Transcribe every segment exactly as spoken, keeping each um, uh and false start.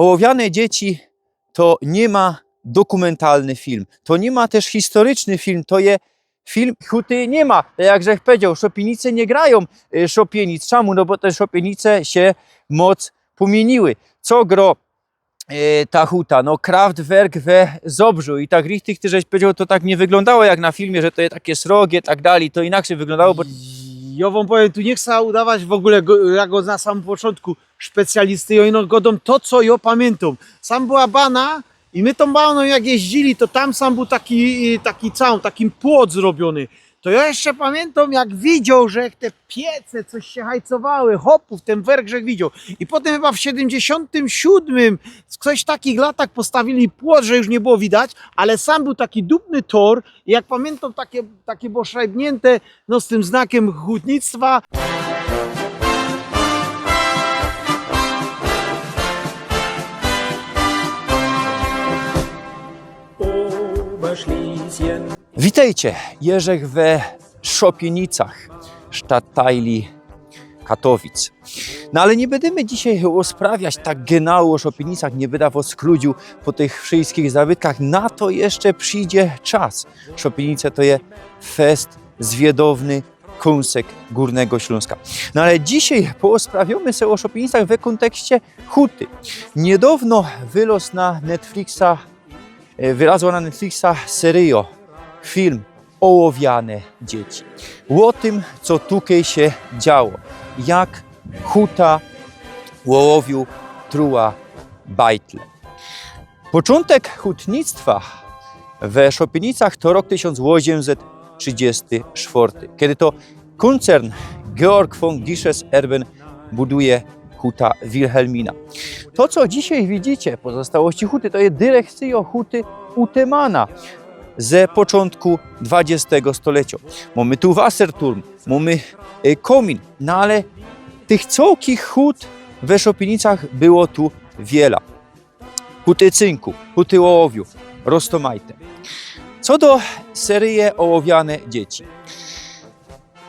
Ołowiane dzieci to niy ma dokumentalny film, to niy ma tyż historycznie film, to je film, huty niy ma. Tak jak żech powiedzioł, Szopienice niy grajōm y, szopienic. Czymu? No bo te szopienice sie moc pōmiyniyły. Co gro y, ta huta? No Kraftwerk we Zobrzu i tak richtig, ty żeś powiedzioł, to tak niy wyglōndało jak na filmie, że to je take srogie, tak dalij, to inaczyj wyglōndało, bo... Jo wōm powiym, tu niy chcã udawać w ogōle, go- jo go na samym poczōntku specjalisty, jo ino godōm to, co jo pamiyntam. Sam była bana i my tōm banōm jak jeździli, to tam sam bōł taki, taki całōn, taki płot zrobiōny. To jo jeszcze pamiyntam, jak widzioł, że jak te piece coś sie hajcowały, chopōw, tyn werk żech widzioł. I potym chyba w siedymdziesiōntym siódmym, w coś takich latach postawili płot, że już niy było widać, ale sam bōł taki dupny tor i jak pamiyntam, takie, takie było szrajbniynte, no z tym znakiym hutnictwa. Witejcie, jeżech we Szopienicach, sztatajli Katowic. No ale niy bydymy dzisiej rozprawiać tak genau ô Szopienicach, niy bydã wŏs chludziōł po tych wszyjskich zabytkach, na to jeszcze przidzie czas. Szopienice to je fest zwiadowny kōnsek Gōrnego Ślōnska. No ale dzisiej porozprawiōmy se ô Szopienicach we kōntekście huty. Niydŏwno wylŏz na Netflixa, e, wylŏzła na Netflixa seryjŏ, film Ôłowiane dzieci. Ô tym, co tukej sie działo. Jak huta ôłowiōł truła bajtle. Poczōntek hutnictwa we Szopienicach to rok tysiōnc ôziymset trzidziesti sztwŏrty, kej to kōncern Georg von Giesches Erben buduje huta Wilhelmina. To, co dzisiej widzicie, pozostałości huty, to je direkcyjŏ huty Utemana ze poczōntku dwadziestego stoleciyŏ. Mōmy tu waserturm, mōmy, e, kōmin, no ale tych cołkich hut we Szopienicach było tu wiela. Huty cynku, huty ôłowiu, roztōmajte. Co do seryje Ôłowiane dzieci.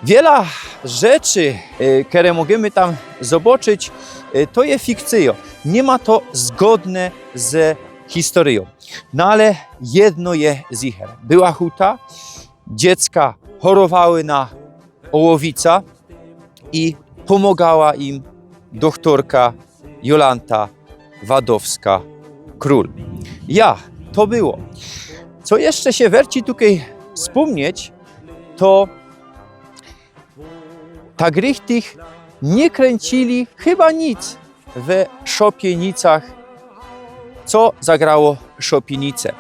Wiela rzeczy, e, kere możymy tam zobaczyć, e, to je fikcyjŏ. Niy ma to zgodne ze historyjōm. No ale jedno je zicher. Była huta, dziecka chorowały na ôłowica i pōmŏgała im dochtorka Jolanta Wadowska-Król. Ja, to było. Co jeszcze sie werci tukej spōmnieć, to tak richtig niy kręcili chyba nic we Szopienicach, co zagrało Szopienice.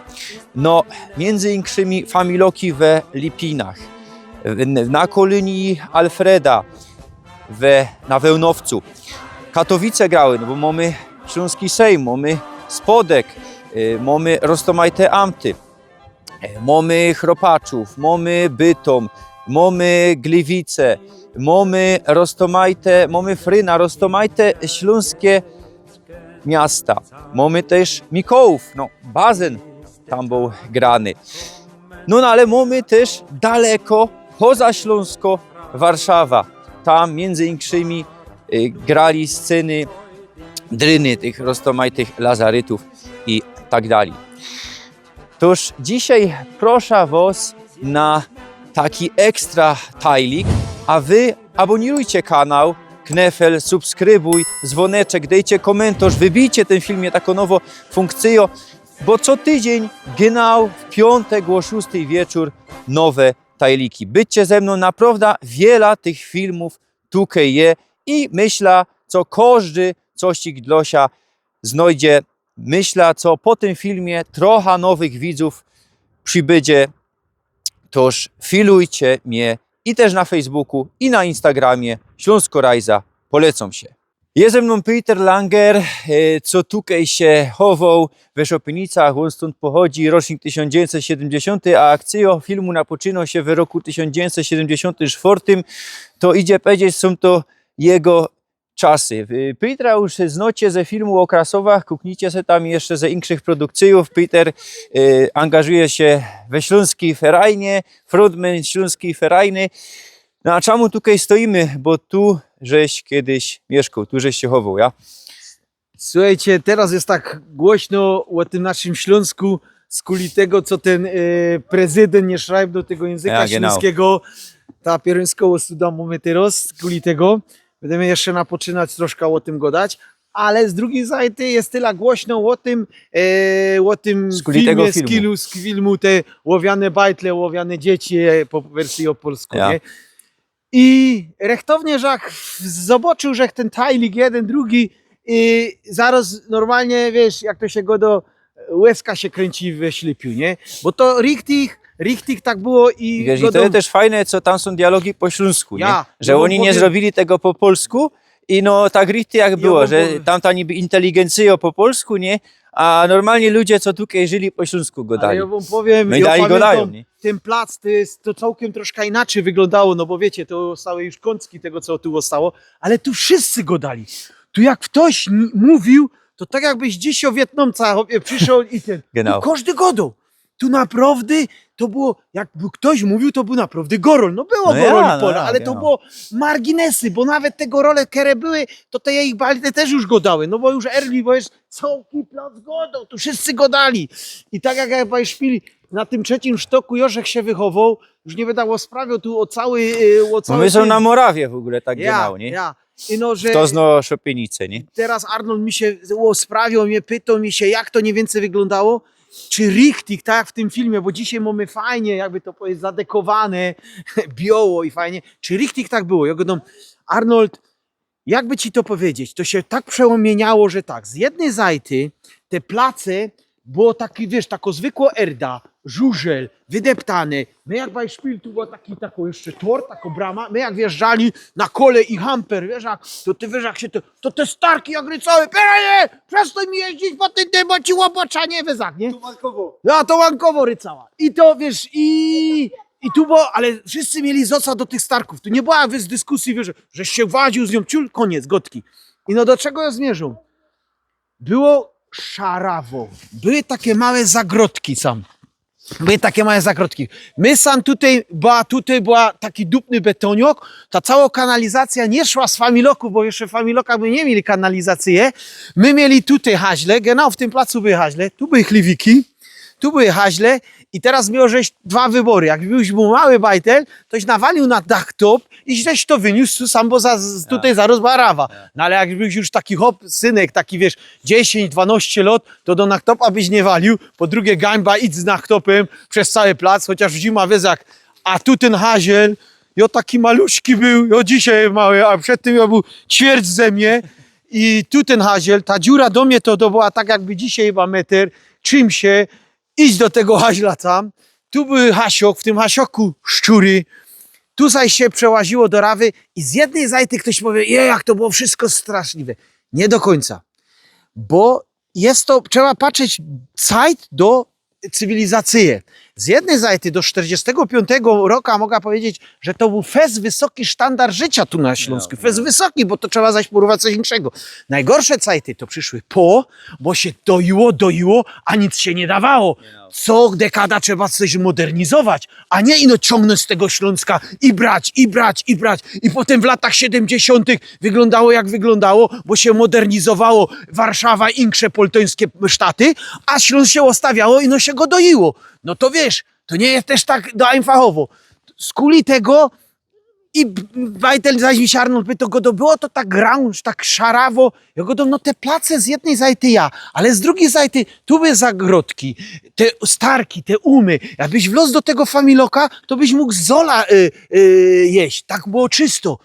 No, miyndzy inkszymi Familoki we Lipinach, w-, na Kolynii Alfreda we, na Wełnowcu. Katowice grały, no bo mōmy Ślōnski Sejm, mōmy Spodek, y, mōmy roztōmajte amty. E, mōmy Chropaczōw, mōmy Bytōm, mōmy Gliwice, mōmy roztōmajte, mōmy Fryna, roztōmajte ślōnskie miasta. Mōmy tyż Mikołōw, no, bazyn tam bōł grany. No, no ale mōmy tyż daleko, poza Ślōnsko, Warszawa. Tam miyndzy inkszymi, y, grali sceny dryny tych roztōmajtych lazarytōw i tak dalij. Tōż dzisiej proszã wŏs na taki ekstra tajlik, a wy abōnirujcie kanał, knefel, subskrybōj, zwōneczek, dejcie kōmentŏrz, wybijcie tyn film, je tako nowŏ funkcyjŏ, bo co tydziyń, genau w piōntek ô szōstyj wieczōr, nowe tajliki. Bydźcie ze mnōm, naprŏwdã wiela tych filmōw tukej je i myślã, co kożdy cosik dlŏ sia znojdzie. Myślã, co po tym filmie trocha nowych widzōw przibydzie. Tōż filujcie mie i tyż na Facebooku, i na Instagramie. Ślōnsko Rajza, polecōm sie. Je ze mnōm Peter Langer, e, co tukej sie chowoł we Szopienicach, ôn stōnd pochodzi, rocznik tysiōnc dziewiyńćset siedymdziesiōnty, a akcyjŏ filmu napoczynŏ sie we roku tysiōnc dziewiyńćset siedymdziesiōntym sztwŏrtym. To idzie powiedzieć, sōm to jego czasy. Y, Petera już znocie ze filmu ô Krasowach, kuknijcie se tam jeszcze ze inkszych produkcyjōw. Peter, y, angażuje sie we Ślōnskij Ferajnie, frontman Ślōnskij Ferajny. No a czymu tukej stojimy? Bo tu żeś kejś miyszkoł, tu żeś sie chowoł, ja? Słuchejcie, teroz je tak głośno ô tym naszym Ślōnsku, skuli tego, co tyn e, prezydynt niy szrajbnōł tego jynzyka Ja, genau. ślōnskigo, ta pierōńsko ôsuda mōmy teroz, skuli tego. Bydymy jeszcze napoczynać troszka ô tym godać, ale z drugij zajty je tela głośno ô tym, e, ô tym Skuli filmie, tego filmu. Skilu, z filmu te łowiane bajtle, łowiane dzieci, e, po wersji ô polsku, Ja. nie? I rechtownie, że jak zobaczył, że tyn Tajlik jeden, drugi, i zaroz normalnie, wiysz, jak to sie godo, łezka sie kryńci we ślypiu, nie? Bo to richtig, richtig tak było i Wiesz, i godo- to jest też fajne, co tam są dialogi po śląsku, Ja, nie? Że ja oni wam nie powiem- zrobili tego po polsku i no tak richtig jak Ja było, wam że powiem- tam ta niby inteligencja po polsku, nie? A normalnie ludzie, co tutaj żyli, po śląsku Ale godali. ja wam powiem, No i ja dalej pamiętam, gadają, nie? Tyn plac to, jest, to całkiem troszka inaczyj wyglōndało, no bo wiycie, to ôstały już kōncki tego, co tu ôstało, ale tu wszyscy godali. Tu jak ftoś n- mōwił, to tak jakbyś dzisiej ô Wietnōmca chopie przyszoł i tyn. Genau. Tu kożdy godoł. Tu naprowdy to było, jak by ftoś mōwił, to bōł naprowdy gorol. No było No gorol ja, i pole, no, ale to no. było marginesy, bo nawet te gorole, kere były, to te ich bajtle też już godały, no bo już early, bo już całki plac godoł, tu wszyscy godali. I tak jak ja szpil na tym trzecim sztoku Jorzech sie wychowoł, już niy byda ôsprawiał tu ô cały, e, ô Bo cały my są tym. Na Morawie w ogóle tak Ja, genau, nie? Ja. I no, że To zno Szopienice, nie? Teroz Arnold mi sie ôsprawiał, mie pytoł mi sie, jak to mnij wiyncyj wyglōndało. Czy richtig, tak jak w tym filmie, bo dzisiej mōmy fajnie, jakby to powiedzieć, zadekowane, bioło i fajnie. Czy richtig tak było? Ja godōm, Arnold, jakby ci to powiedzieć, to sie tak przełamieniało, że tak, z jednyj zajty te place było taki, wiysz, tako zwykło erda, żużel, wydeptane. My jak bajszpil, tu była taki, tako jeszcze tor, tako brama, my jak wjeżdżali na kole i hamper, wiysz, jak, to ty wiysz, jak sie to, to te starki jak rycały, „Pyranie, przestań mi jeździć po tym, tym, bo ci łobocza nie wyzak”, nie? Tumankowo. Ja to łankowo rycała. I to, wiysz, i, i tu było, ale wszyscy mieli zosa do tych starków. Tu niy była wys- dyskusji, wiysz, że sie właził z niōm ciul, koniec, godki. I no do czego ja zmierzōm? Było szarawo. Były take małe zagrodki sam. Były take małe zagrodki. My sam tutaj była, tutaj była taki dupny betoniok. Ta cała kanalizacja niy szła z familoków, bo jeszcze w familokach my niy mieli kanalizacyje. My mieli tutaj haźle, genau w tym placu były haźle, tu były chliwiki, tu były haźle i teroz miał żeś dwa wybory. Jak byłeś mu mały bajtel, toś nawalił na dachtop i żeś to wyniōsł sam, bo za, z- tutaj zaroz była rawa. No ale jak byłeś już taki hop, synek, taki wiysz, dziesiyńć, dwanŏście lot, to do nachtopa byś niy walił. Po drugie gańba idź z nachtopym przez cały plac, chociaż w zima wyzak. A tu tyn haziel, jo taki maluśki był, jo dzisiej mały, a przed tym jo był ćwierć ze mie. I tu tyn haziel, ta dziura do mie to, to była tak jakby dzisiej chyba meter, trzim sie, idź do tego haźla tam. Tu były hasiok, w tym hasioku szczury. Tu zaś sie przełaziło do rawy i z jednej zajty ftoś powie, „Je, jak to było wszystko straszliwe”. Niy do kōńca. Bo je to, trzeba patrzeć cajt do cywilizacyje. Z jednej zajty do sztyrdziestego piōntego roku moga powiedzieć, że to bōł fest wysoki sztandar życia tu na Ślōnsku. Fest wysoki, bo to trzeba zaś porōwać coś inkszego. Nojgorsze cajty to prziszły po, bo sie doiło, doiło, a nic sie niy dawało. Co dekada trzeba coś modernizować, a niy ino ciōngnōńć z tego Ślōnska i brać, i brać, i brać. I potym w latach siedymdziesiōntych wyglōndało jak wyglōndało, bo sie modernizowało Warszawa, inksze poltońskie sztaty, a Ślōnsk sie ôstawiało i no sie go doiło. No to wiysz, to niy je tyż tak do einfachowo. Skuli tego i bajtel zaś mi sie Arnold pytoł, godo, było to tak grunge, tak szarawo. Ja godōm, no te place z jednej zajty ja, ale z drugij zajty tu były zagrodki, te starki, te umy. Jakbyś wlōz do tego familoka, to byś mōg zola y, y, jeść. Tak było czysto.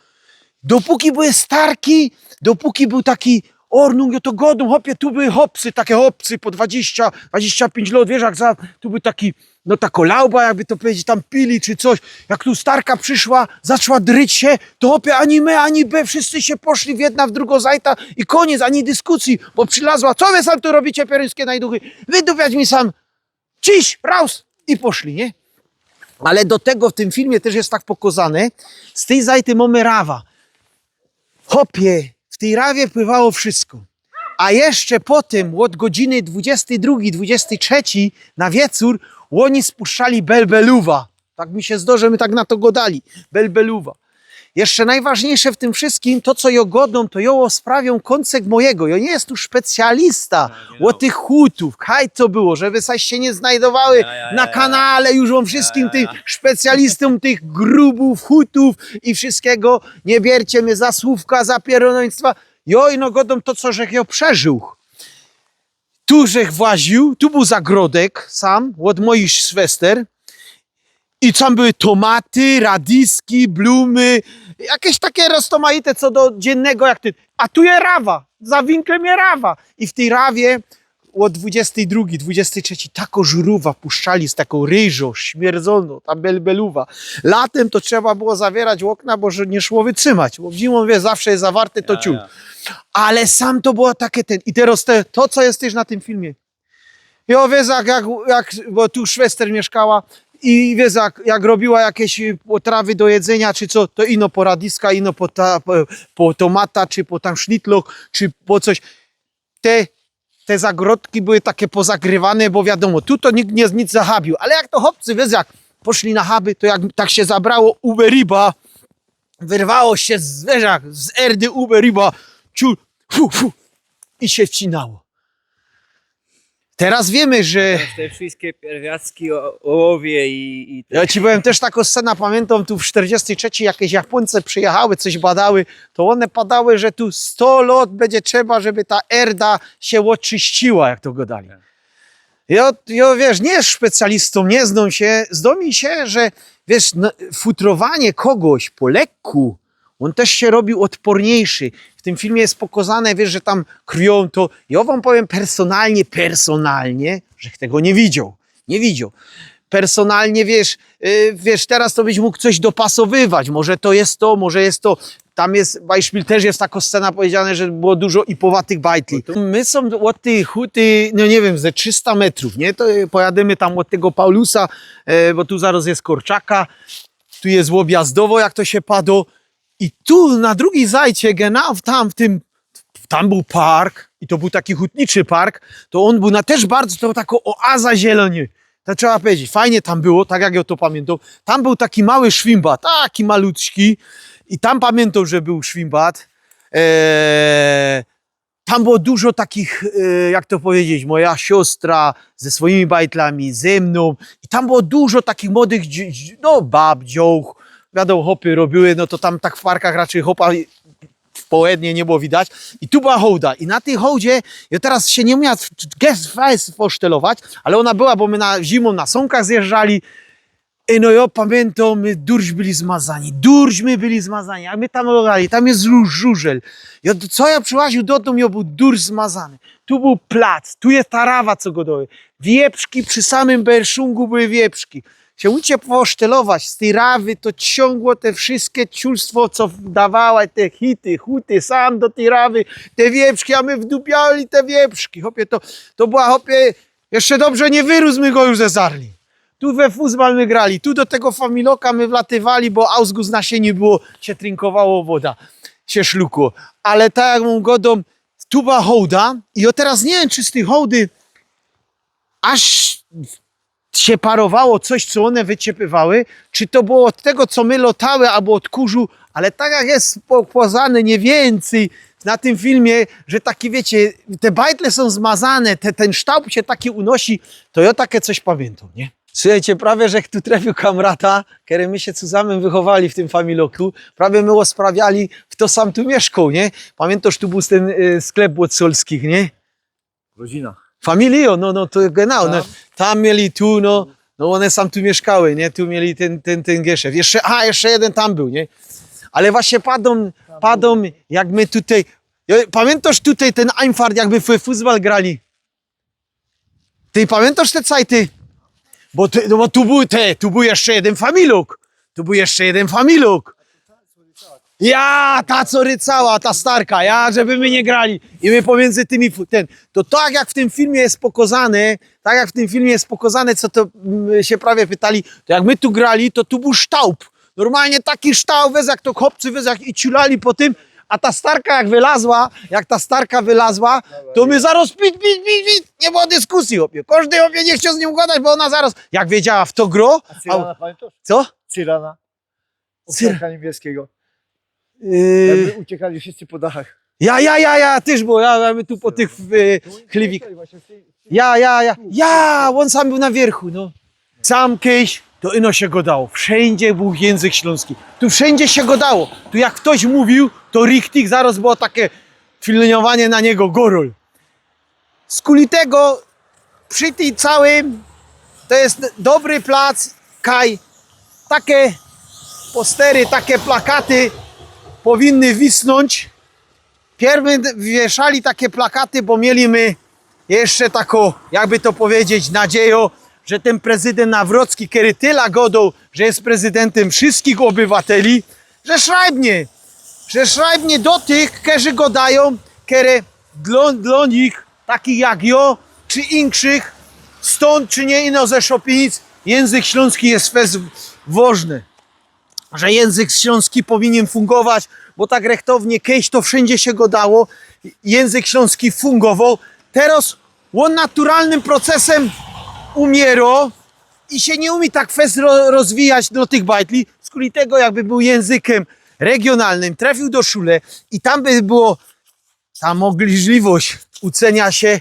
Dopōki były starki, dopōki bōł taki ornung, ja to godōm, chopie, tu były hopsy, take hopsy po dwadzieścia, dwadzieścia pięć lot, wiysz, jak za, tu bōł taki, no tako lauba, jakby to powiedzieć, tam pili czy coś. Jak tu starka prziszła, zaczła dryć sie, to chopie ani my, ani by, wszyscy sie poszli w jedna, w drugõ zajta i kōniec, ani dyskusji, bo przilazła, „Co wy sam tu robicie, pierōńskie najduchy? Wydupiać mi sam, ciś, raus”, i poszli, niy? Ale do tego w tym filmie tyż je tak pokazane, z tyj zajty mōmy rawa. Chopie, w tyj rawie pływało wszystko. A jeszcze potym ôd godziny dwudziestej drugij, dwudziestej trzecij na wieczōr ôni spuszczali belbeluwa. Tak mi sie zdo, że my tak na to godali. Belbeluwa. jeszcze najważniejsze w tym wszystkim, to co jŏ godōm, to jŏ ôsprawiōm kōncek mojigo. Jŏ niy jest tu specjalista Ja, nie ôd tych hutōw. Kaj to było, żeby saj sie niy znajdowały Ja, ja, na ja. kanale już wōm wszystkim Ja, ja, tym specjalistōm tych grubōw, hutōw i wszystkigo. Niy biercie mie za słōwka, za pierdoleństwa. Jŏ ino godōm to, co żech jŏ przeżōł. Tu żech właziōł, tu bōł zagrodek sam ôd mojich szwester. I tam były tomaty, radiski, blumy, jakeś takie roztomajte co do dziynnego jak ty. A tu je rawa, za winklym je rawa. I w tyj rawie ôd dwudziestej drugiej, dwudziestej trzeciej tako żurowa puszczali z tako ryżo, śmierdzōno, ta belbeluwa. Latym to trzeba było zawierać ôkna, bo że niy szło wytrzymać. Bo zimōm, wiysz, zawsze je zawarte, to Ja, ciut. ja. Ale sam to było takie ten. I teroz te, to, co jest tyż na tym filmie. Jŏ, wiysz, jak, jak, jak, bo tu szwester miyszkała i wiysz, jak, jak robiła jakeś y, potrawy do jedzynio czy co, to ino po radiska, ino po, ta, po, po tomata, czy po tam sznitlok, czy po coś. Te, te zagrodki były takie pozagrywane, bo wiadōmo, tu to nikt niy, nic zachabiōł, ale jak to chopcy, wiysz, jak poszli na chaby, to jak tak sie zabrało ube ryba, wyrwało sie z, wiysz, jak z erdy ube ryba, ciu, fu, fu, i sie wcinało. Teroz wiymy, że Te wszystkie pierwiastki, ô- ôłowie i, i te... Jŏ ci powiem, tyż tako scena, pamiyntam, tu w sztyrdziestej trzeciej jakeś Japōnce przijechały, coś badały, to ône padały, że tu sto lŏt bydzie trzeba, żeby ta erda sie ôczyściła, jak to godali. Jŏ, jŏ, wiysz, niy jest specjalistōm, niy znōm sie, zdŏ mi sie, że, wiysz, no, futrowanie kogoś po lekku, ôn tyż sie robi ôdporniyjszy. W tym filmie jest pokazane, wiysz, że tam kryjōm to. Jŏ wōm powiem personalnie, personalnie, żech tego niy widzioł. Niy widzioł. Personalnie, wiysz, y, wiysz, teroz to byś mōg coś dopasowywać. Może to jest to, może jest to. Tam jest, Beispiel, tyż jest tako scena powiedziane, że było dużo ipowatych bajtli. My sōm ôd tyj huty, no niy wiym, ze trzysta metrōw, niy? To y, pojadymy tam ôd tego Paulusa, e, bo tu zaroz jest korczaka, tu jest ôbjazdowo, jak to sie pado. I tu na drugij zajcie, genau tam w tym, tam bōł park i to bōł taki hutniczy park, to ôn bōł na, tyż bardzo, to tako ôaza zielōnie. To trzeba powiedzieć, fajnie tam było, tak jak jŏ to pamiyntam. Tam bōł taki mały szwimbat, taki maluczki i tam pamiyntam, że bōł szwimbat. Eee, tam było dużo takich, e, jak to powiedzieć, moja siostra ze swojimi bajtlami, ze mnōm i tam było dużo takich młodych dzi- dzi- no, bab, dziołch, wiadōmo, chopy robiły, no to tam tak w parkach raczyj chopa w połednie niy było widać. I tu była hołda. I na tyj hołdzie, jŏ teroz sie niy umiałam gest fest posztelować, ale ôna była, bo my na zimōm na sōnkach zjeżdżali. I no jŏ pamiyntam, my durś byli zmazani, durś my byli zmazani, a my tam oglodali, tam jest żu- żużel. Jŏ, co jŏ prziłaziōł do dōm, jŏ bōł durś zmazany. Tu bōł plac, tu jest ta rawa, co godoły. Wieprzki przi samym berszungu były wieprzki. Chcioł sie posztelować, z tyj rawy to ciōngło te wszystkie ciulstwo, co dawała te hity, huty, sam do tyj rawy, te wieprzki, a my wdupiali te wieprzki. Chopie, to, to była, chopie, jeszcze dobrze niy wyroś, my go już zezarli. Tu we fuzbal my grali, tu do tego familoka my wlatywali, bo ausgu z nasie niy było, sie trinkowało woda, sie szlukło. Ale tak jak mōm godōm, tu była hołda i jŏ teroz niy wiym, czy z tyj hołdy aż sie parowało coś, co ône wyciepywały, czy to było ôd tego, co my lotały, abo ôd kurzu, ale tak jak jest po- pokazane mniyj wiyncyj na tym filmie, że taki, wiycie, te bajtle sōm zmazane, te, tyn ształp sie taki unosi, to jŏ take coś pamiyntam, niy? Suchejcie, prawie żech tu trefiōł kamrata, kery my sie cuzamym wychowali w tym familoku. Prawie my ôsprawiali, fto sam tu miyszkoł, niy? Pamiyntosz, tu bōł tyn y, sklep ôd Solskich, niy? Rodzina. Familijōm, no, no, to genau, no, tam mieli tu, no, no ône sam tu miyszkały, niy? Tu mieli tyn, tyn, tyn geszew. Jeszcze, a, jeszcze jedyn tam bōł, niy? Ale właśnie padōm, padōm, jak my tutaj, jŏ- pamiyntŏsz tutaj tyn Einfahrt, jak my w fuzbal grali? Ty pamiyntŏsz te cajty? Bo, ty, no bo tu bōł te, tu bōł jeszcze jedyn familok. Tu bōł jeszcze jedyn familok. Ja, ta co rycała, ta starka, ja, żeby my niy grali. I my pomiyndzy tymi, fu- ten, to tak jak w tym filmie jest pokazane, tak jak w tym filmie jest pokazane, co to mm, sie prawie pytali, to jak my tu grali, to tu bōł ształp. Normalnie taki ształp, wez jak to chopcy, wez jak i ciulali po tym, a ta starka jak wylazła, jak ta starka wylazła, to my zarŏz pit, pit, pit, pit, niy było dyskōsyje, chopie. Kożdy, chopie, niy chcioł z niym godać, bo ôna zarŏz, jak wiedziała, w to gro, A Cyrana pamiyntŏsz? co? Cyrana. Cyr- Owczarka niymbiyrskigo. Yy, Jakby uciekali wszyscy po dachach. Ja, ja, ja, ja, tyż, bo ja, ja my tu po tych, e, chliwik. Ja, ja, ja, ja, ôn sam bōł na wiyrchu, no. Sam kejś, to ino sie godało. Wszyndzie bōł jynzyk ślōnski. Tu wszyndzie sie godało. Tu jak ftoś mōwiōł, to richtig, zarŏz było take filinowanie na niego, gorol. Skuli tego przi tyj całym to je dobry plac, kaj take postery, take plakaty powinny wisnōńć. Piyrwy wieszali take plakaty, bo mieli my jeszcze tako, jakby to pedzieć, nadziejo, że tyn prezydynt Nawrocki, kery tela godoł, że je prezydyntym wszyskich ôbywateli, że szrajbnie, że szrajbnie do tych, kerzy godajōm, kere dlo, dlo nich, takich jak jo, czy inkszych, stōnd czy niy ino ze Szopińc, jynzyk ślōnski je fest wożny. Że jynzyk ślōnski powinien fungować, bo tak rechtownie kejś to wszyndzie sie godało, jynzyk ślōnski fungowoł. Terŏz ôn naturalnym procesym umiyro i sie niy umie tak fest ro, rozwijać do tych bajtli, skuli tego jakby bōł jynzykym regionalnym, trefiył do szule i tam by było ta możliwość uczenia sie,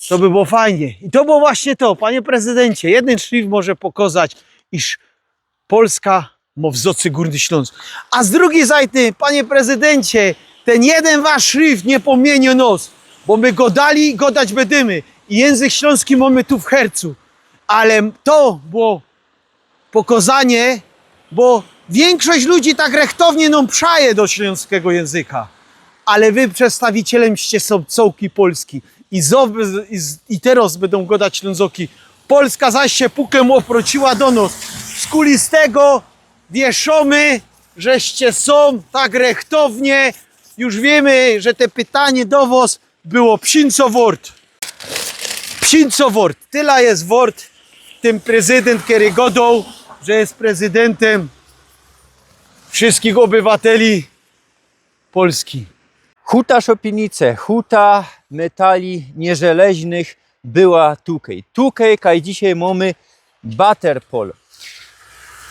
to by było fajnie. I to było właśnie to, panie prezydyncie, jedyn szrift może pokŏzać, iż Polska mŏ w zocy Gōrny Ślōnsk. A z drugij zajty, panie prezydyncie, tyn jedyn wasz szrift niy pōmiyniŏ nŏs, bo my godali, godać bydymy i jynzyk ślōnski mōmy tu w hercu. Ale to było pokŏzanie, bo wiynkszość ludzi tak rechtownie nōm przaje do ślōnskigo jynzyka. Ale wy przedstawicielym ście sōm cołkij Polski i, zo, i, i terŏz bydōm godać Ślōnzoki. Polska zaś sie pukym ôprociła do nŏs. Skuli z tego wieszōmy, że ście sōm tak rechtownie. Już wiymy, że te pytanie do wŏs było psinco wort. Psinco wort. Tela je wort tyn prezydynt, kery godoł, że je prezydyntym wszyskich ôbywateli Polski. Huta Szopienice, huta metali nieżeleźnych była tukej. Tukej, kaj dzisiej mōmy Baterpol.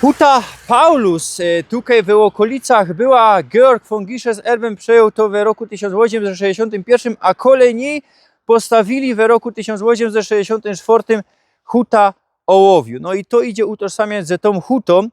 Huta Paulus, e, tukej w ôkolicach była. Georg von Gisches Erben przejął to w roku tysiōnc ôziemset sześćdziesiōntym piyrwszym, a kolejni postawili w roku tysiōnc ôziemset sześćdziesiōntym sztwŏrtym huta Ôłowiu. No i to idzie utożsamiać ze tōm hutōm.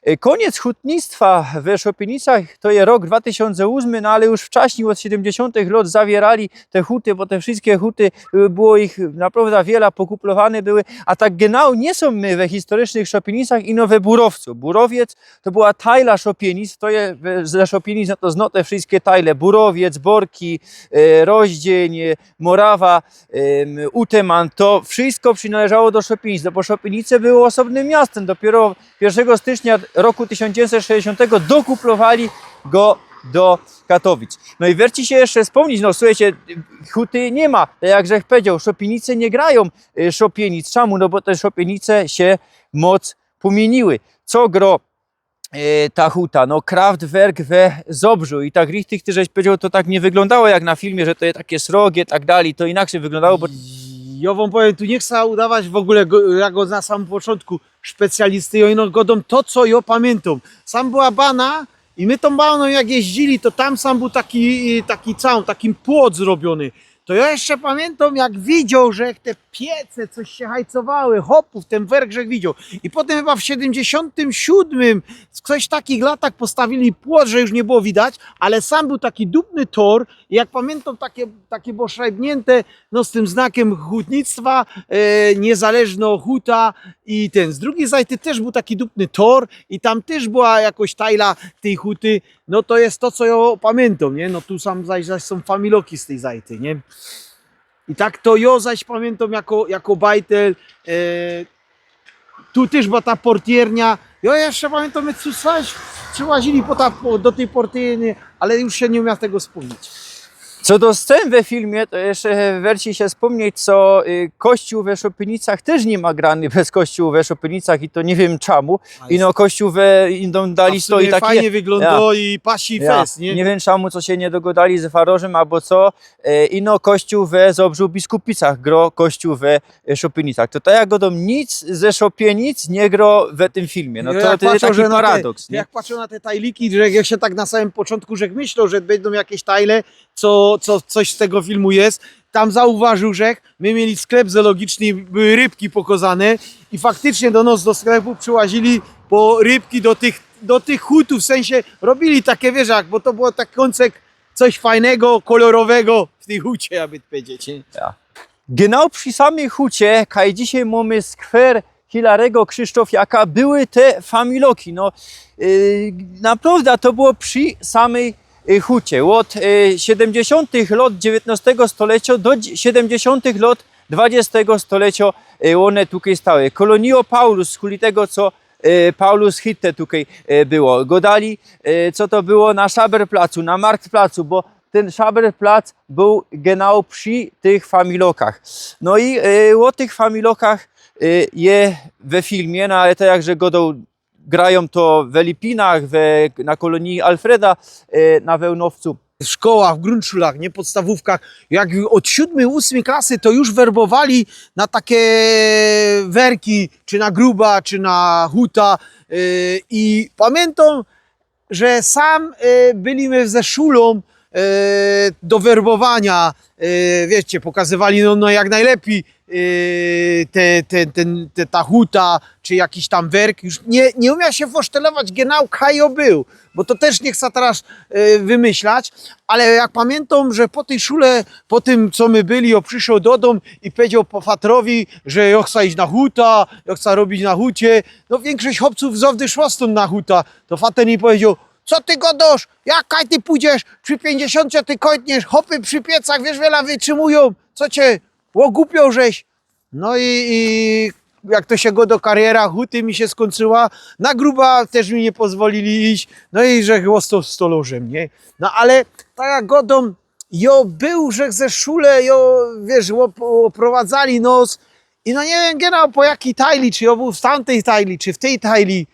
E, kōniec hutnictwa we Szopienicach to je rok dwa tysiōnce ôsmy, no ale już wczaśnij ôd siedymdziesiōntych lŏt zawiyrali te huty, bo te wszyjske huty, y, było ich naprŏwdã wiela, pokuplowane były, a tak genau niy sōm my we historycznych Szopienicach, ino we Burowcu. Burowiec to była tajla Szopienic, to je we, ze Szopienic, no to znocie te wszyjske tajle, Burowiec, Borki, e, Roździyń, e, Morawa, em, Uteman, to wszyjsko przinŏleżało do Szopienic, no bo Szopienice były ôsobnym miastym. Dopiyro piyrszego stycznia roku tysiōnc dziewiyńćset sześćdziesiōntego dokuplowali go do Katowic. No i werci sie jeszcze spōmnieć, no suchejcie, huty niy ma, tak jak żech pedział, Szopienice niy grajōm, y, Szopienic. Czymu? No bo te Szopienice sie moc pōmiyniły. Co gro e, ta huta, no, Kraftwerk we Zobrzu i tak richtig, ty żeś pedział, to tak niy wyglōndało jak na filmie, że to je take srogie, tak dalij, to inaczyj wyglōndało, bo... Jŏ wōm powiym, tu niy chcã udować w ôgōle, go, jŏ go na samym poczōntku specjalisty, jŏ ino godōm to, co jŏ pamiyntōm. Sam była bana i my tōm baną jak jeździli, to tam sam bōł taki, taki całōn, taki płot zrobiōny. To jŏ jeszcze pamiyntōm, jak widzioł, że jak te piece coś sie hajcowały, chopōw, tyn werk żech widzioł. I potym chyba w siedymdziesiōntym siōdmym, w coś takich latach postawili płot, że już niy było widać, ale sam bōł taki dupny tor i jak pamiyntōm, takie, takie było szrajbniynte, no, z tym znakiym hutnictwa, e, niezależno huta i tyn. Z drugij zajty tyż bōł taki dupny tor i tam tyż była jakoś tajla tyj huty, No to je to, co jŏ pamiyntōm, niy? No tu sam zaś, zaś sōm familoki z tyj zajty, niy? I tak to jŏ zaś pamiyntōm jako, jako bajtel, e, tu tyż była ta portiernia. Jŏ jeszcze pamiyntōm, my tu zaś przełazili po ta, po, do tyj portiernie, ale już sie niy umiã tego spōmnieć. Co do scyn we filmie, to jeszcze werci sie spōmnieć, co y, kościōł we Szopynicach tyż niy ma grany bez kościołu we Szopynicach i to niy wiym czymu. Ino kościoł we, idōm dali, stoi taki. Fajnie wyglōndo i pasi fest, nie? Niy wiym czymu, co sie niy dogodali z farorzym abo co. E, ino kościoł we Zobrzu Biskupicach gro kościoł we e, Szopynicach. To tak jak godōm, nic ze Szopynic niy gro we tym filmie. No to, to je taki paradoks, nie? Jak patrzã na te tajliki, że jak sie tak na samym poczōntku, że myślã, że bydōm jakeś tajle, co, co, coś z tego filmu je, tam zauważōł, że my mieli sklep zoologiczny, były rybki pokazane i faktycznie do nos do sklepu przyłazili po rybki do tych, do tych hutōw, w sensie robili takie, wiysz jak, bo to było tak kōncek coś fajnego, kolorowego w tyj hucie, aby powiedzieć, nie? Genau przi samyj hucie, kaj dzisiej mōmy skwer Hilarego Krzysztofiaka, były te familoki. No, yy, naprowda to było przi samyj yy, hucie. Ôd yy, siedymdziesiōntych lot dziewiyntnostego stolecio do dzi- siedymdziesiōntych lot dwadziestego stolecio yy, ône tukej stały. Kolonio Paulus, skuli tego, co yy, Paulus Hitte tukej yy, było. Godali, yy, co to było na Szaberplacu, na Marktplacu, bo tyn Szaberplac bōł genau przi tych familokach. No i yy, ô tych familokach yy, je we filmie, no ale to jakże godoł, grajōm to we Lipinach, we, na kolōnii Alfreda yy, na Wełnowcu. W szkołach, w grundszulach, nie, podstawówkach, jak ôd siōdmyj, ôsmyj klasy, to już werbowali na takie werki, czy na gruba, czy na huta. Yy, I pamiętam, że sam yy, byli my ze szulą yy, do werbowania, yy, wiecie, pokazywali, no, no jak najlepiej yy, te, te, ten, te, ta huta, czy jakiś tam werk. Już nie, nie umiałam się posztelować genau, kaj jŏ był, bo to też nie chcę teraz yy, wymyślać, ale jak pamiętam, że po tej szule, po tym, co my byli, jŏ przyszedł do dōm i powiedział po fatrowi, że jŏ chcę iść na huta, jŏ chcę robić na hucie. No, większość chłopców zawsze szła stąd na huta. To fater mi powiedział: „Co ty gadasz? Jak kaj ty pójdziesz? Przy pięćdziesiątce ty kojtniesz, chłopy przy piecach, wiesz, wiela wytrzymują. Co cię, ogłupiał żeś?” No i, i jak to się gŏdŏ, kariera huty mi się skończyła, na gruba też mi nie pozwolili iść, no i że został stolarzem, nie? No ale tak jak gŏdōm, jŏ był, że ze szule, jŏ, wiesz, op-, oprowadzali nos i no nie wiem, genau po jakiej tajli, czy jŏ był w tamtej tajli, czy w tej tajli,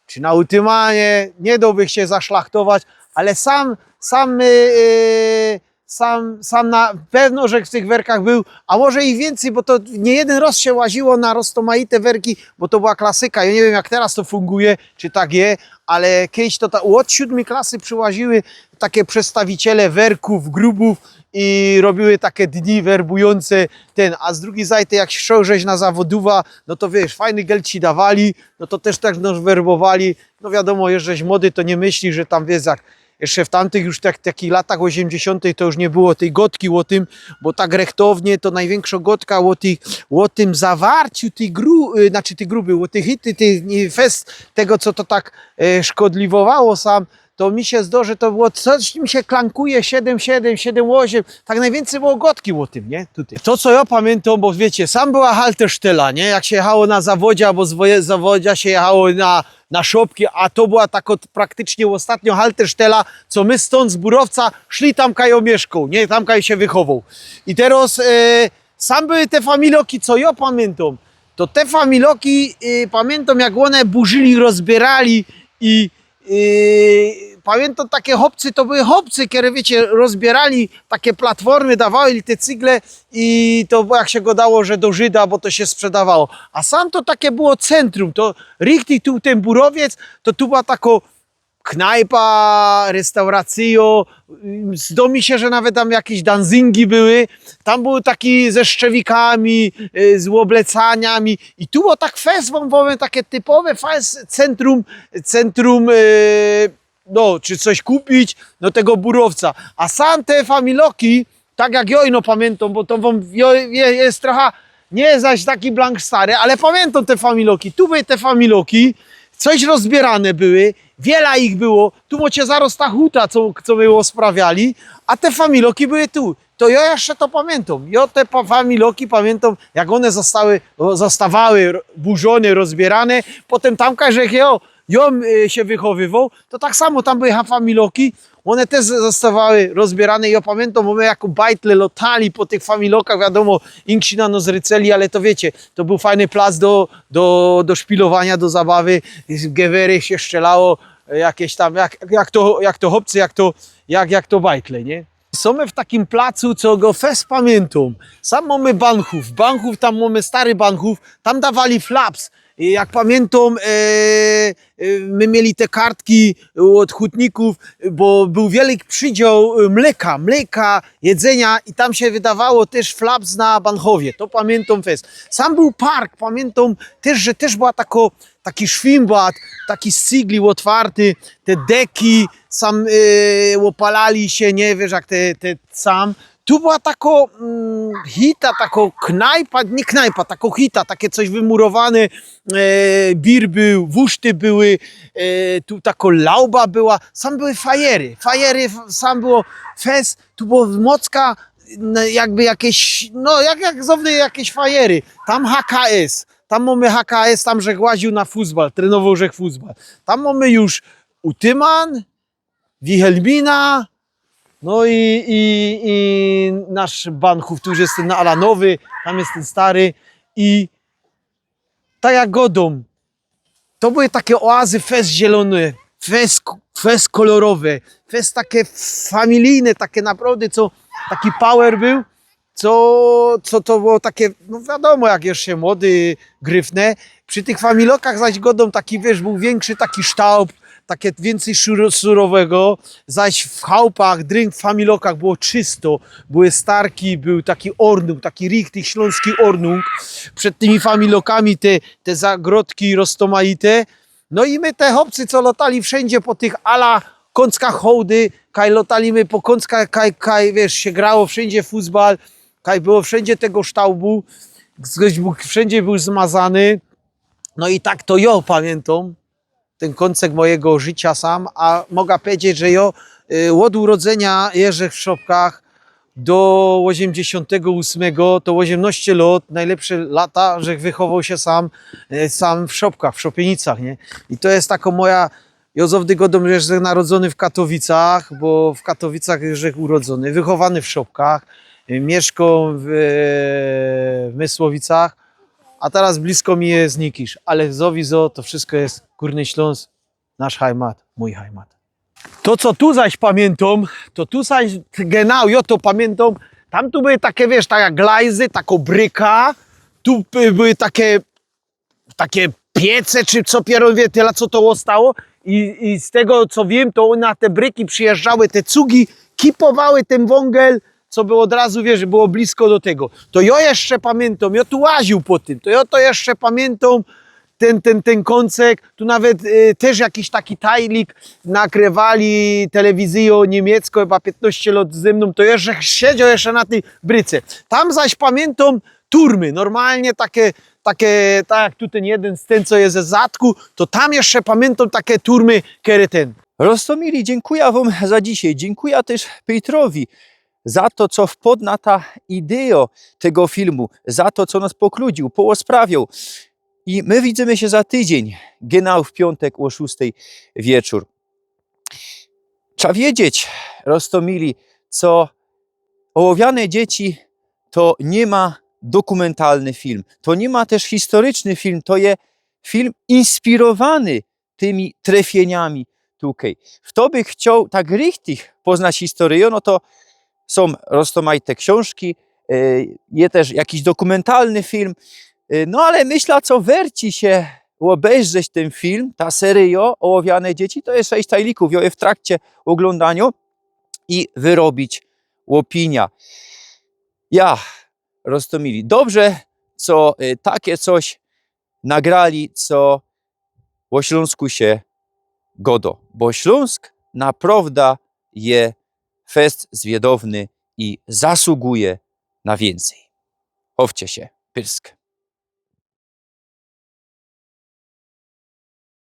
czy na Utymanie, nie dałbych się zaszlachtować, ale sam, sam, yy, sam, sam na pewno, że w tych werkach był, a może i więcej, bo to nie jeden roz się łaziło na roztomajte werki, bo to była klasyka. Jŏ nie wiem, jak teraz to funguje, czy tak je, ale kejś to ta, ôd siódmyj klasy przyłaziły takie przedstawiciele werków, grubów i robiły takie dni werbujōnce ten, a z drugij zajty jak szedł żeś na zawodowa, no to wiesz, fajny geld ci dawali, no to też tak nos werbowali, no wiadomo, jeżeś młody, to nie myślisz, że tam wiesz jak, jeszcze w tamtych już tak, takich latach ôziymdziesiōntych to już nie było tyj gŏdki ô tym, bo tak rechtownie to nojwiynkszŏ gŏdka ô tych, ô tym zawarciu tyj gru-, y, znaczy tyj gruby, ô tych hity, tyj, y, fest tego, co to tak, e, szkodliwowało sam, to mi sie zdŏ, że to było coś, mi sie klankuje siedym siedym, siedym ôziym. Tak nojwiyncyj było gŏdki ô tym, nie? Tutaj. To, co jŏ pamiyntam, bo wiycie, sam była haltesztela, nie? Jak sie jechało na zawodzie abo z woje-, zawodzia sie jechało na, na szopki, a to była takŏ praktycznie ôstatniŏ haltesztela, co my stōnd z Burowca szli tam, kaj jŏ miyszkał, nie? Tam, kaj sie wychowoł. I teroz, e, sam były te familoki, co jŏ pamiyntam. To te familoki, e, pamiyntam, jak ône burzyli, rozbiyrali i Yy, pamiyntam, takie chopcy, to były chopcy, kere, wiycie, rozbiyrali takie platformy, dawali te cygle i to było, jak sie gŏdało, że do Żyda, bo to sie sprzedawało. A sam to takie było centrum, to richtig tu tyn Burowiec, to tu była takŏ knajpa, restauracyjŏ, zdŏ mi sie, że nawet tam jakeś danzingi były. Tam były taki ze szczewikami, y, z ôblecaniami. I tu było tak fest, wōm powiym, takie typowe fest, centrum, centrum, y, no, czy coś kupić, no, tego Burowca. A sam te familoki, tak jak jŏ ino pamiyntam, bo to wōm, jŏ, je, je trocha, nie zaś taki blank stary, ale pamiyntam te familoki. Tu były te familoki, coś rozbiyrane były, wiela ich było. Tu mŏcie zarŏz ta huta, co, co my ôsprawiali, a te familoki były tu. To jŏ jeszcze to pamiyntam. Jŏ te pa-, familoki pamiyntam, jak ône zostały, ro-, zostawały ro-, burzōne, rozbiyrane. Potym tam, jak jŏ, jŏ, y, sie wychowywoł, to tak samo tam były ha-, familoki. Ône tyż zostawały rozbiyrane i jŏ pamiyntōm, bo my jako bajtle lotali po tych familokach, wiadōmo, inksi na nŏs ryceli, ale to wiycie, to bōł fajny plac do, do, do szpilowania, do zabawy, gewery sie strzelało, jakieś tam, jak, jak to, jak to chopcy, jak to, jak, jak to bajtle, nie? Sōm my w takim placu, co go fest pamiyntōm. Sam mōmy banchōw, banchōw, tam mōmy stary banchōw, tam dawali flaps. I jak pamiyntōm, e, e, my mieli te kartki ôd hutników, bo bōł wielki przydział, e, mlyka, mlyka, jedzynio i tam sie wydawało tyż flaps na banchōwie. To pamiyntōm fest. Sam bōł park, pamiyntōm tyż, że tyż była tako, taki szwimbad, taki z cygli ôtwarty, te deki, sam, e, ôpalali sie, nie wiysz, jak te, te sam. Tu była tako, mm, hita, tako knajpa, niy knajpa, tako hita, take coś wymurowane, e, bir bōł, wuszty były, e, tu tako lauba była, sam były fajery, fajery, f-, sam było fest, tu było mocka, n-, jakby jakeś, no, jak, jak zŏwdy jakeś fajery. Tam H K S, tam mōmy H K S, tam żech łaził na fusbal, trenowoł żech fusbal. Tam mōmy już Utyman, Wichelmina, no i, i, i nasz banchōw, tu już je tyn alanowy, tam je tyn stary i tak jak godōm, to były take ôazy fest zielōne, fest, fest kolorowe, fest take familijne, take naprŏwdã, co taki power bōł, co, co to było take, no wiadōmo, jak jeszcze młody, gryfne. Przi tych familokach zaś godōm taki, wiysz, bōł wiynkszi taki ształp, take wiyncyj szur-, surowego, zaś w chałpach, drink w familokach było czysto, były starki, bōł taki ôrnung, taki richtig ślōnski ôrnung. Przed tymi familokami te, te zagrodki roztomajte. No i my te chopcy, co lotali wszyndzie po tych ala kōnckach hołdy, kaj lotali my po kōnckach, kaj, kaj, wiysz, sie grało wszyndzie fusbal, kaj było wszyndzie tego ształbu, ktoś bōł, wszyndzie bōł zmazany. No i tak to jŏ pamiyntōm tyn kōncek mojigo życiŏ sam, a moga pedzieć, że jŏ, y, ôd urodzynio jeżdżã w szopkach do ôziymdziesiōntego ôsmego, to ôziymnŏście lŏt, nojlepsze lata, żech wychowoł sie sam, y, sam w szopkach, w Szopienicach, nie? I to je tako moja, jŏ zŏwdy godōm, że żech narodzōny w Katowicach, bo w Katowicach żech urodzōny, wychowany w szopkach, y, miyszkōm w, w Mysłowicach, a teroz blisko mi je Znikisz, ale zŏwizo to wszysko je Gōrny Ślōnsk, nasz Heimat, mōj Heimat. To, co tu zaś pamiyntōm, to tu zaś genau, jŏ to pamiyntōm, tam tu były take, wiysz, tak jak glajzy, tako bryka, tu by-, były take, take piece, czy co pierōn wie, tela co to ôstało. I, i z tego, co wiym, to na te bryki przijyżdżały te cugi, kipowały tyn wōngel, co było ôd razu, wiysz, że było blisko do tego. To jŏ jeszcze pamiyntōm, jŏ tu łaził po tym, to jŏ to jeszcze pamiyntōm, tyn, tyn, tyn kōncek, tu nawet, y, tyż jakiś taki tajlik nakrywali, telewizyjŏ niymiecko, chyba piytnŏście lŏt ze mnōm, to jeszcze siedział jeszcze na tyj bryce. Tam zaś pamiyntōm turmy, normalnie take, take, tak jak tu tyn jedyn z tyn, co je ze zadku, to tam jeszcze pamiyntōm take turmy, kere tyn. Roztōmili, dziynkuja wōm za dzisiej, dziynkuja tyż Pejtrowi za to, co wpod na ta idejŏ tego filmu, za to, co nŏs pokludziōł, połosprawiōł. I my widzymy sie za tydziyń, genau w piōntk ô szōstej wieczōr. Trza wiedzieć, roztōmili, co Ôłowiane dzieci to niy ma dokōmentalny film, to niy ma tyż historyczny film, to je film inspirowany tymi trefiyniami tukej. Fto by chcioł tak richtig poznać historyjõ, no to sōm roztōmajte ksiōnżki, e, je tyż jakiś dokōmentalny film, e, no ale myśla, co werci sie ôbejrzeć tyn film, ta seryjŏ Ôłowiane dzieci, to je sześć tajlików, jŏ je w trakcie ôglōndaniŏ i wyrobić ôpiniã. Ja, roztōmili, dobrze, co, e, take coś nagrali, co ô Ślōnsku sie gŏdŏ, bo Ślōnsk naprŏwdã je fest zwiedowny i zasuguje na wiyncyj. Chowcie sie, pyrsk.